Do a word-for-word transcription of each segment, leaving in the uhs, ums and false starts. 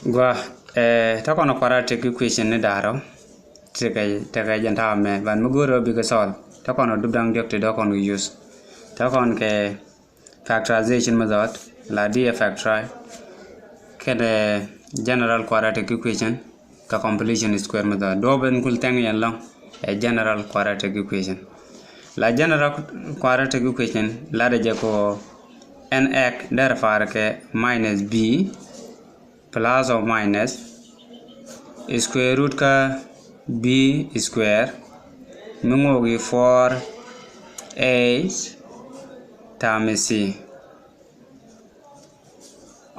Gua, eh, te kɔn quadratic equation ni da̱rä. Tekɛ, tekɛ jɛn ta̱a̱ mɛ, ban mi go̱o̱rä bikɛ solve. Te kɔn dup da̱ŋ diɔk ti dee kɔn kɛ use. Te kɔn kɛ factorization method, la di ɛ factor kɛnɛ general quadratic equation, kɛ completion square method. Duɔ̱ɔ̱p in kul thɛŋ yɛn lɔŋ ɛ general quadratic equation. La general quadratic equation la dee jɛ ko n x dee rɛ pa̱a̱r kɛ minus b plus or minus square root kä b square mi ŋuɔk i̱ four a times c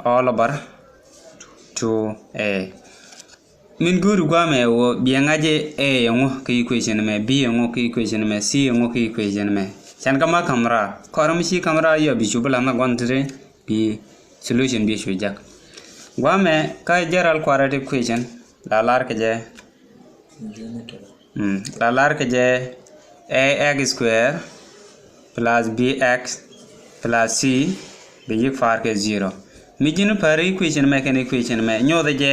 all over two a. Min go̱o̱ri guamɛ wä biɛ ŋa̱c jɛ a ɛŋu kɛ equation mɛ, b ɛŋu kɛ equation mɛ, c ɛŋu kɛ equation mɛ. Can kä ma ka̱m raar, kɔrɛ mi ci ka̱m raar yɔ bi cu bi la̱th na gua̱n tete bi solution bi cu jak. Guamɛ kä general quadratic equation la lar kɛ jɛ, mm, la lar kɛ jɛ a x square plus b x plus c bi yik pa̱a̱r kɛ zero. Mi ji̱n pa̱a̱r equation mɛ kɛn equation mɛ nyothɛ jɛ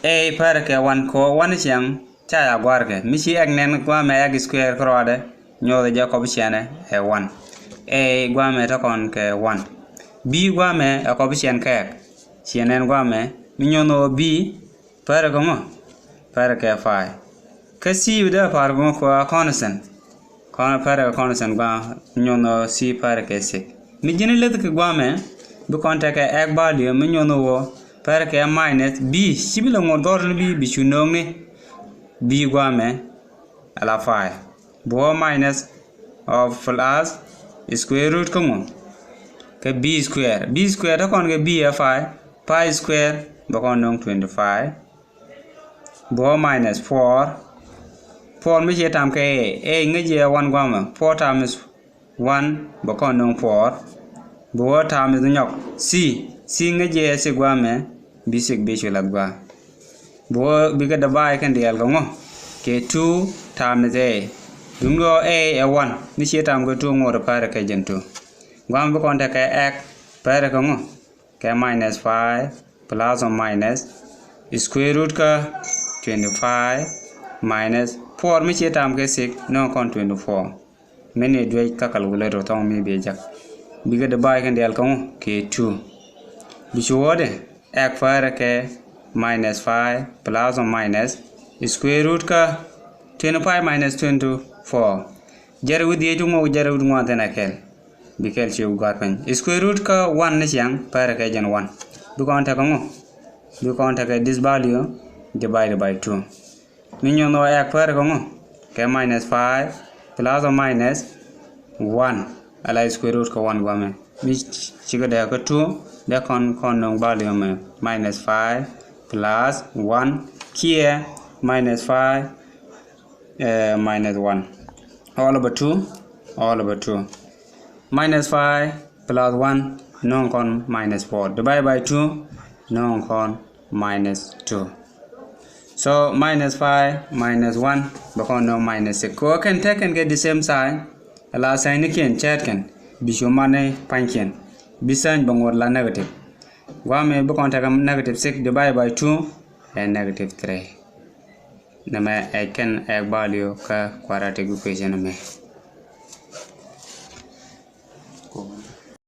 a pa̱a̱r kɛ one kɔ one ciaŋ ca ya gua̱a̱r kɛ. Mi ci x nɛn guamɛ x square kärɔadɛ nyothɛ jɛ coefficient ɛ one. A guamɛ te kɔn kɛ one. B guamɛ ɛ coefficient kɛ x. Ciɛ nɛn guamɛ mi nyoth ɣöö b pa̱a̱r kɛ ŋu? Pa̱a̱r kɛ five. Kä c bi dee pa̱a̱r kɛ ŋu? Kɛ constant. Kɔn pa̱a̱r kɛ constant guamɛ mi nyoth ɣöö c pa̱a̱r kɛ six. Mi ji̱n läth kɛ guamɛ bi kɔn tekɛ x value mi nyoth ɣöö pa̱a̱r kɛ minus b, ci bi lɛ ŋot gɔr ni b, bi cu nööŋni b guamɛ ala five. Bi wä minus of plus square root kä ŋu? Kä b square. B square te kɔn kɛ b ɛ five, five square bɛ kɔn nööŋ twenty five. Bi wä minus four. Four mi ci tam kɛ a, a ŋäc jɛ one guamɛ, four times one bɛ kɔn nööŋ four. Bi wä times nyɔk c, c ŋäc jɛ six guamɛ, bi six bi cu lath gua̱a̱. Bi wä bikɛ divide kɛn diaal kɛ ŋu? Kɛ two times a. Duŋdɛ ɣöö a ɛ one, mi ci tam kɛ two ŋot pa̱a̱r kɛ jɛn two. Guamɛ bi kɔn tekɛ x pa̱a̱r kɛ ŋu? Kɛ minus five plus or minus square root kä twenty five minus four mi ci tam kɛ six nööŋ kɔn twenty four. Min i̱ duec kä calculator thɔŋ mi bi jak. Bikɛ divide kɛn diaal kä ŋu? Kɛ two. Bi cu wä dɛ x pa̱a̱r kɛ minus five plus or minus square root kä twenty five minus twenty four. Jɛr wi̱th yec ŋuɔk jɛr wi̱th ŋuan thin a kɛl. Bi kɛl ci gua̱a̱r piny. Square root kä one ni ciaŋ pa̱a̱r kɛ jɛn one. Bi kɔn tekɛ ŋu? Bi kɔn tekɛ this value divided by two. Mi nyoth ɣöö x pa̱a̱r kɛ ŋu? Kɛ minus five plus or minus one. Ala square root kɛ one guamɛ. Mi cikɛ dee kä two, dee kɔn kɔn nööŋ value mɛ minus five plus one kiɛ minus five, eh, minus one. All over two, all over two. Minus five plus one nööŋ kɔn minus four. Divide by two nööŋ kɔn minus two. So minus five minus one bɛ kɔn nööŋ minus six. Kɛ ɣöö kɛn tekɛn kɛ the same sign, ala sign ni kiɛn cɛɛt kɛn bi cu mani pa̱nykiɛn. Bi sign bɛ ŋot la negative. Guamɛ bi kɔn tekɛ negative six divide by two ɛ negative three. Nɛmɛ ɛ kɛn ɛ value kä quadratic equation mɛ.